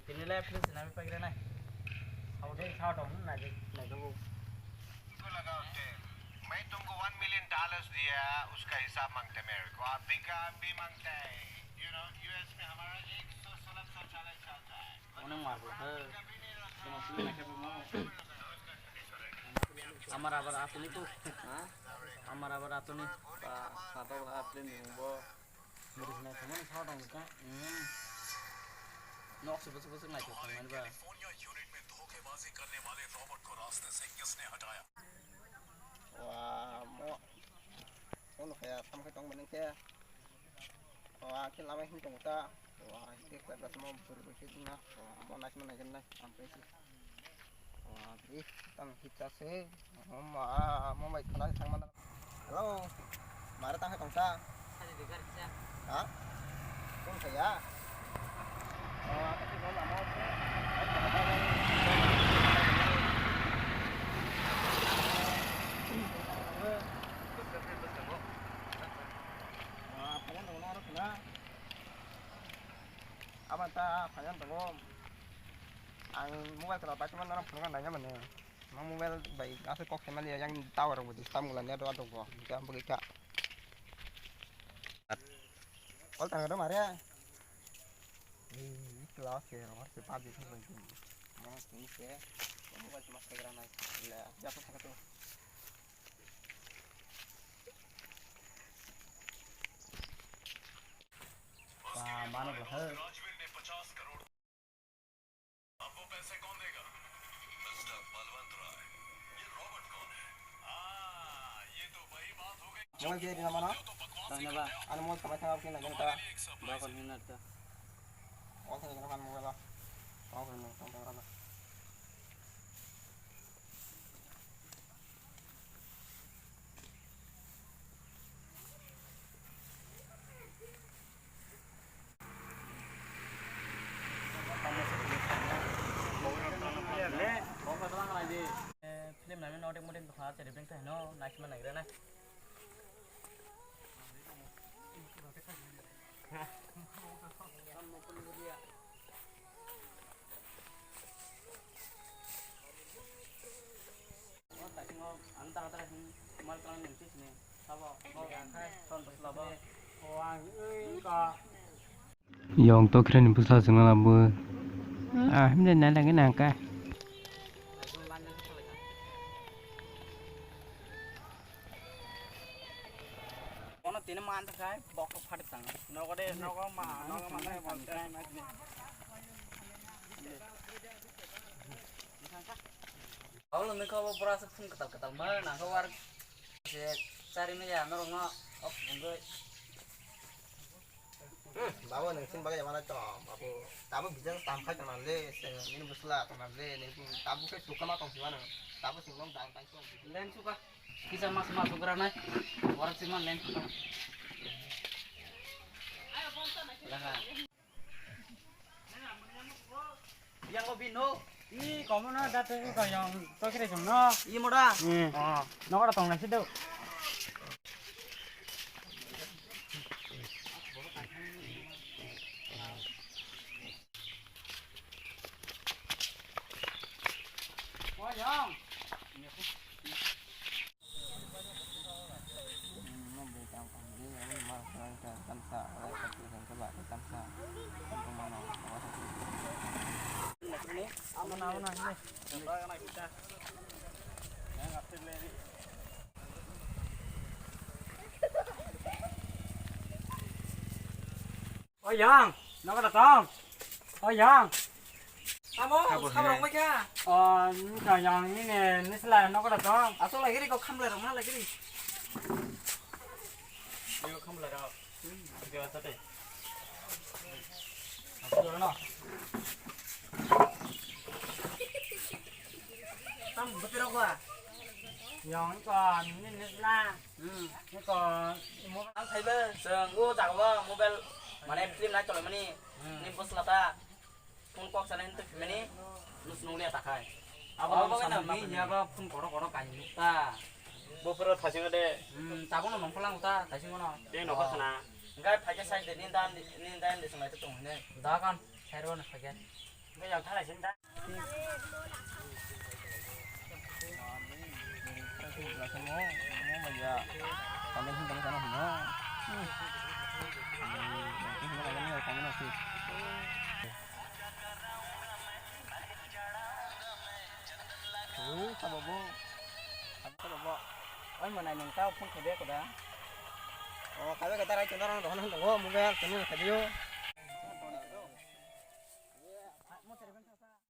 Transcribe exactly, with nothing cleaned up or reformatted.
Tini le please nami pagre nai. Hau de sao dong nai de nai de. को लगाओ तेल। मैं तुमको वन मिलियन डॉलर्स दिया, उसका हिसाब मांगते मेरे को। आप भी का भी मांगते हैं। You know, यूएस में हमारा एक सौ सोलह शौचालय चलता है। Onek mar bwlwkha. Amar abar atuni tu. Ha? Amar abar atuni. Ba, sata bwlwkha atuni bo. Muris nai thangmani sao tong ka. Hmm. Nok se bwswk bwswk nai thangmani ba. Wa, mo. Ono kaya sam khe tong mani khe. Wa, khe lama hin tong ta. Wa, hite kla kla mo bur bur khe na. Wa, mo nai mo nai khe nai. Am pe si. Wa, ih, tang hita se. Mo ma, mo mai khana thang mana. Hello. Mare tang tong ta. Ha? Kung saya. Oh, apa sih mau lama? Wah, apa yang dong orang kena? Apa ta apa yang dong? Ang mobile kalau pakai mana orang pernah nanya mana? Mo mobile bai aswk kok saimanliya, yang tower rok bo disturb wngla, network rok bo hwnkhe ang bwkha. Call tangwi rw mare. Ee, class ke rw mare, PUBG thang bai tong. Mo tini se mobile tuma segra nai. Le, ya to thang to. Ba, mano bo hai. अब वो पैसे कौन देगा? मिस्टर बलवंत राय, ये रॉबर्ट कौन है? हाँ, ये तो वही बात हो गई। Mobile khe rina mano? Tangna ba? Ani mobile khamai thangma khe nai ta. Ba kon hin ta. Mobile khe rina mano mobile. Tong khe nai tong tong rana. Film nami note mote bwkha cheribeng thai no naisima naigra na. Yong to khreni bwsla chwngna labo. Ah, himde nai lagi nangka. Kono tini man ta khai bok to phat tang. Nogo de, nogo ma, nogo ma, nogo ma. Abo nungkha bo pura se phung kwtal kwtal ma nangkha war se chari media norok no ok bungoi. Hmm, babu nung sin bagwi mana to babu tabu bijak tam khai tong le se nini bwsla tong le nini tabu khe tukama tong si mano tabu sing long dang tang. Lens suka. Kisa mas mas ugra nai. Warak sima lens suka. Laha. Yang ko bino. I komo na da tu ka yang to kre jong no. I moda. Hmm. Oh. No ka tong na sido. Oh yang. O yang, nogo da tong? O yang. Amo, abo sabrang he. Mai kha. O, nka yang nini nisla nogo da tong? Aso lagi ri ko khamla rong na lagi ri. Yo khamla rong. Yo sate. Aso no. Tam bapiro kwa. Yang ko nini nisla. Hmm. Ni ko mo. Ang thaiba seng o jaga mobile mane film nai tolai mani. Hmm. Ni bosla ta. Phone kok sana hintu mani. Nus nunglia takai. Abo nang sana ni ya ba phone koro koro kai ta. Bo pura thasing de. Hmm, tabuk no nongkholang ta thasing no. De nokho sana. Enggak pakai size de ni dan ni dan de sungai tu tong ne. Da kan. Khairwa na pakai. Oi, manai nung tao phone khabe koda. O, khabe kata rai chundar ang dohon hon tongo, mobile tunu khabe yo.